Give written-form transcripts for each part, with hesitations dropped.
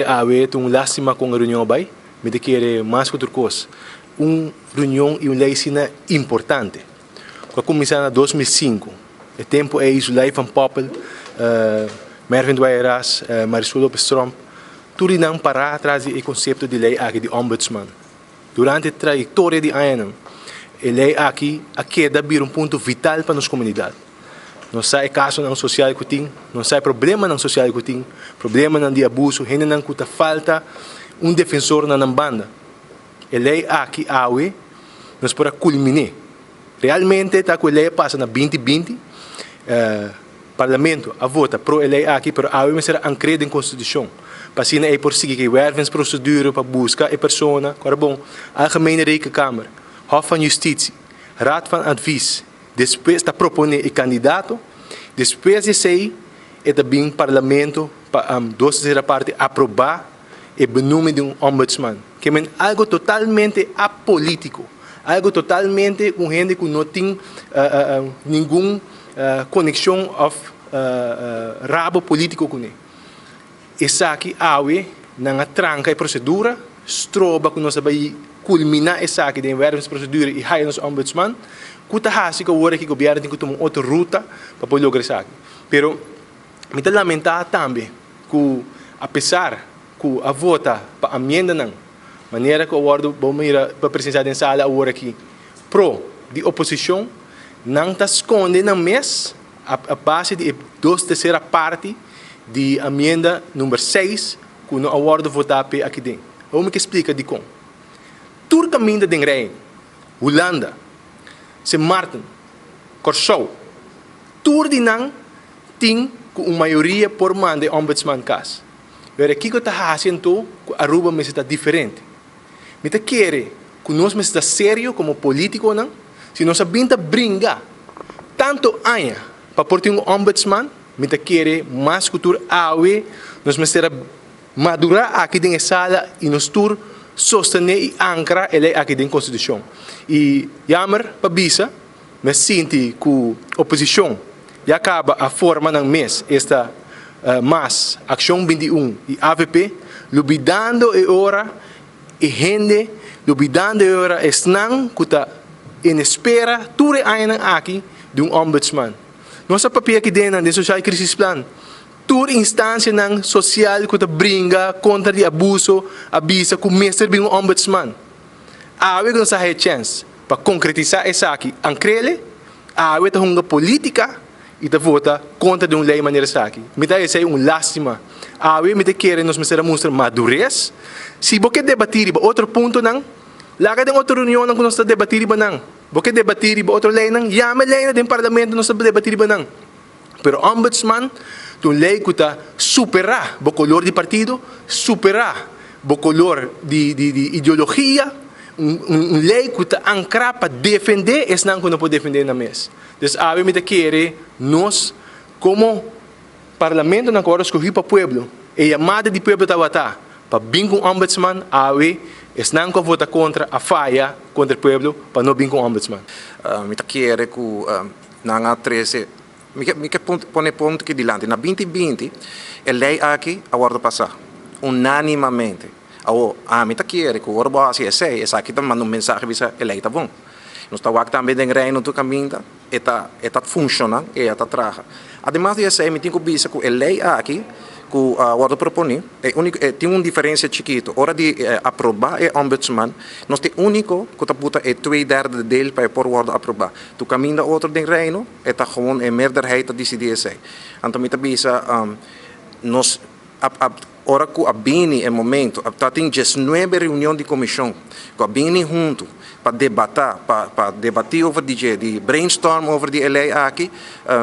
awe ta un lastima con e reunion a bay. Mi ta kere mas cu tur cos un reunion y un ley asina importante cu a cuminsa na 2005. E tempo ey Zulay van Poppel, Mervin Dwyer-Ras, Marisol Lopez Tromp, tur di nan para atras di e concepto di ley aki di Ombudsman. Durante e trayectoria di añanan, e ley aki a keda bira un punto vital pa nos comunidad. Nos sa e casonan social cu tin, nos sa e problemanan social cu tin, problemanan di abuso, hendenan cu ta falta un defensor na nan banda. E ley aki awe nos por a culminé. Realmente ta cu e ley a pasa na 2020, Parlamento a vota pro e ley aki, pero awe mester a ancr'é den Constitucion, pa asina ey por sigui cu e wervingsprocedure pa busca e persona cu a bon. Algemene Rekenkamer, Hof van Justitie, Raad van Advies, despues ta proponé e kandidato, despues di esei e ta bin Parlamento pa dos tersera parti aprobá e benoeming di un ombudsman. Ke men algo totalmente apolítiko, algo totalmente un hende ku no tin ningun konekshon òf rabo polítiko kuné. Esaki awe nan a tranka e prosedura, stroba ku nos a bai kulminá esaki den wervingsprocedure i haya nos ombudsman, ku ta hasi ku awor aki gobièrnu tin ku tuma un otro ruta pa por logra esaki. Pero mi ta lamentá tambe ku apesar ku a vota pa amiendanan manera ku a wòrdu bo mira pa presensiá den sala awor aki pro di oposishon, nan ta skonde nan mes a base di e dos tersera parti di amienda number seis ku no a wòrdu votá p'e aki den. Awor mi ke splika dikon. Tur kaminda den Reino, Hulanda, Sint Maarten, Kòrsou, tur di nan tin ku un mayoria por manda e ombudsman kas. Pero kiko ta hasi anto ku Aruba mester ta diferente? Mi ta kere ku nos mester ta serio komo politikonan. Si nos a bin ta bringa tanto aña pa por tin un ombudsman, mi ta kere mas ku tur awe nos mester a madura aki den e sala i nos tur sostené i ankra e lei aki den konstitushon. I yamer pa bisa, mi a sinti ku oposishon ya kaba a forma nan mes, esta mas Akshon 21 i avp, lubidando e ora e hende, lubidando e ora esnan ku ta en espera tur e añanan aki di un ombudsman. Nos a papia aki den nan den Sociaal Crisisplan, tur instansianan sosial ku ta bringa kontra di abuso a bisa ku mester bin un ombudsman. Awe ku nos a haya chèns pa konkretisá esaki ankrele, awe ta hunga polítika i ta vota kontra di un lei manera esaki. Mi ta esei un lástima. Awe mi ta kere nos mester a mustra madures. Si bo ke debatí riba otro puntonan, laga den otro reunionnan ku nos ta debatí riba nan. Bo ke debatí riba otro leinan, yama e leinan den parlamento nos ta debatí riba nan. Pero ombudsman ta un lei ku ta superá bo kolor di partido, superá bo kolor di di ideologia, un un lei ku ta ankrá pa defendé esnan ku no por defendé nan mes. Dus awe mi ta kere nos komo parlamentonan ku a wòrdu skohí pa pueblo, e yamada di pueblo tabata pa bin ku un ombudsman, awe esnan ku a vota kontra a faya kontra e pueblo pa no bin ku un ombudsman. Mi ta kere ku Nan a trese, mi ke mi ke pone punto aki dilanti, na 2020 e lei aki a wòrdu pasá unánimamente. Awor, ami ta kere ku ora bo hasi esei, esaki ta manda un mensahe bisa e lei ta bon. Nos ta wak tambe den Reino tur kaminda e ta e ta funshoná, e a ta traha. Ademas di esei mi tin ku bisa ku e lei aki ku a wòrdu proponí, e úniko e tin un diferensia chikitu. Ora di aprobá e ombudsman, nos ta e úniko ku ta buta e twee derde deel pa e por wòrdu aprobá. Tu kaminda otro den Reino, e ta gewoon e meerderheid ta disidí esei. Anto mi ta bisa, nos a a ora ku a bini e momento, a ta tin diesnuebe reunion di komishon ku a bini huntu pa debatá, pa pa debatí over di dje, di brainstorm over di e lei aki,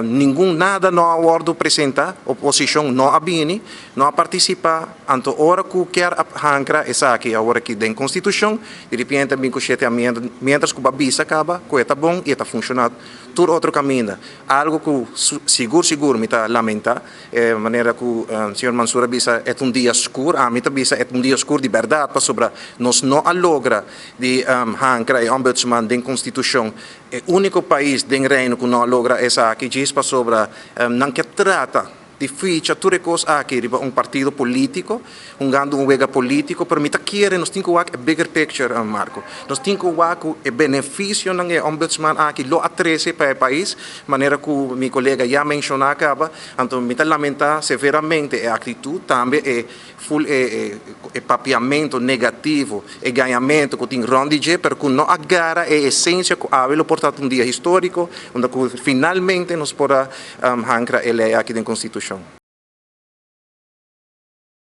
ningun nada no a wòrdu presentá, oposishon no a bini, no a partisipá, anto ora ku kier a hankra esaki awor aki den konstitushon, Di ripiente a bin ku shete amiento, mientras ku bo a bisa kaba ku e ta bon i e ta funshoná tur otro kaminda. Algu ku sigur sigur mi ta lamentá, e manera ku señor Mansur a bisa e ta un dia skur, ami ta bisa e ta un dia skur di bèrdat pasobra nos no a logra di hankra e ombudsman den konstitushon. E úniko pais den Reino ku no a logra esaki djis pasobra nan ke trata. Di ficha tur cos aki riba un partido politico, hungando un wega politico, pero mi ta kere nos tin cu wak e bigger picture, Marco. Nos tin cu wak e beneficio nan e ombudsman aki lo a trece pa e pais, manera cu mi colega ya a menciona caba. Anto mi ta lamenta severamente e actitud, tambe e full e papiamento negativo, e gañamento cu tin rond di dje, pero cu no a gara e esencia cu awe lo por ta un dia historico, unda cu finalmente nos por a hancra e ley aki den Constitucion.